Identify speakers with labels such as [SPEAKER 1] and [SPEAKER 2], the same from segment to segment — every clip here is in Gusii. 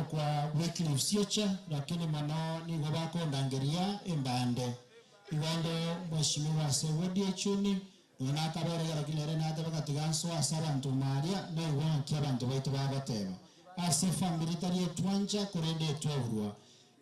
[SPEAKER 1] Nkorokwa Wycliffe Siocha, lakini mono nigo bakondangeria embande. Igo ande Mheshimiwa ase ward ya Ichuni, nonya nakabereire lakini nere nateba ng'a tiga nsoe ase abanto ime aria, naigwe ng'aki abanto baito bagoteba. Ase efamiri tari etwancha korende etweurwa.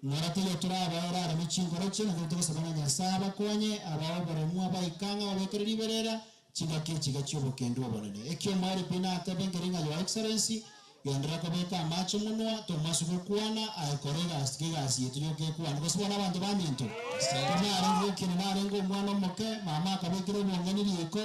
[SPEAKER 1] Ng'ora taiyo torabaere areme chinkoro chiaino, naki togosaba ng'a Nyasae abakonye, abae oboremu, abaike ang'e, ababekere riberera, chingaki echi iga chi'obokendu obonene. Ekiomweri pi natebe nkeri ng'a Your Excellency, genderera kobeka amache monwa, tomase gokwana, aye kora egasi, tiga egasi yaito yoka ekwane. Gose bono abanto baminto, tinarenge gokina narenge omwana omoke, mama akabekera obong'aini riko,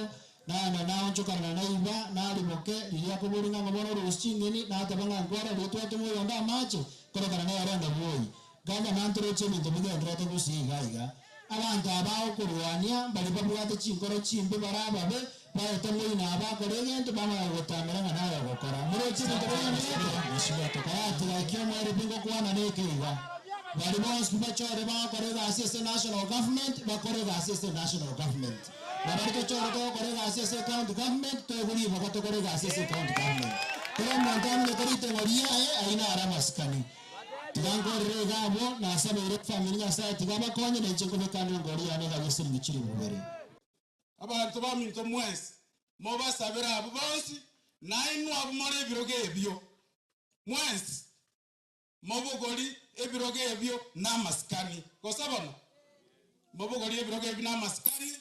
[SPEAKER 1] Naende naonchokana na naiba, nariboke, riria akoboria ng'a bono orusie ching'eni, nateba ng'a nkwarorire twatoma oyonde amache, korekana nere onde bwoi. Gavana ntoroche ebinto bigendererete gusii iga iga. Abanto aba agokorwania mbaria babwate chinkoro chimbe bare ababe, baete moino aba akore egento bamanya gogotamera ng'a naye ogokora. Moroche ebinto bigendererete? Karatiga ekio omoerio pi ngokwana neke iga. Baria bonsi pi bachore bagokora egasi ase national government, bakore egasi ase national government. Na baria tochorete gokora egasi ase ecounty government, toegwe ribaga tokore egasi ase ecounty government. Kera omonto amenyete riteng'o riaye, ayio naro amasikani. Tiga nkorere iga abwo, nasabeire efamiri Nyasae tiga abakonye, na inche nkobeka ande engori yane iga gesiringi chilifu bibere.
[SPEAKER 2] Abanto baminto mwensi, mobasabere abwo bonsi, nainwe abwo more ebirogo ebio mwensi, Mobogori ebirogo ebio namasikani. Gose bono, mobogori ebirogo ebio namasikani,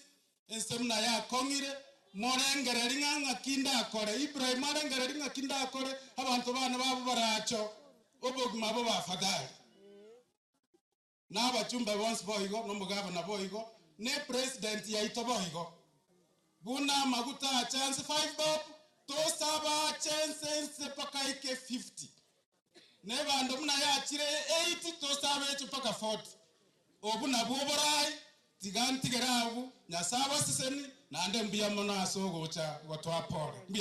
[SPEAKER 2] ense buna yakong'ire, morengererie ng'a ng'aki ndakore. Ibrahimu arengererie ng'aki ndakore, abanto bane babo baracho, obogima bobe afadhali. Na abachumbe bonsi boigo, na omogavana boigo, na epresident yaito boigo. Buna amaguta acha nse 5 bob, tosaba ache nse nse mpaka aike 50. Na ebando buna yachire 80, tosaba eche mpaka 40. Obwo nabwo oborai, tiga ntigere abwo, Nyasae abaseseni, naende mbuya mono ase ogocha gotoa pole. Mbuya.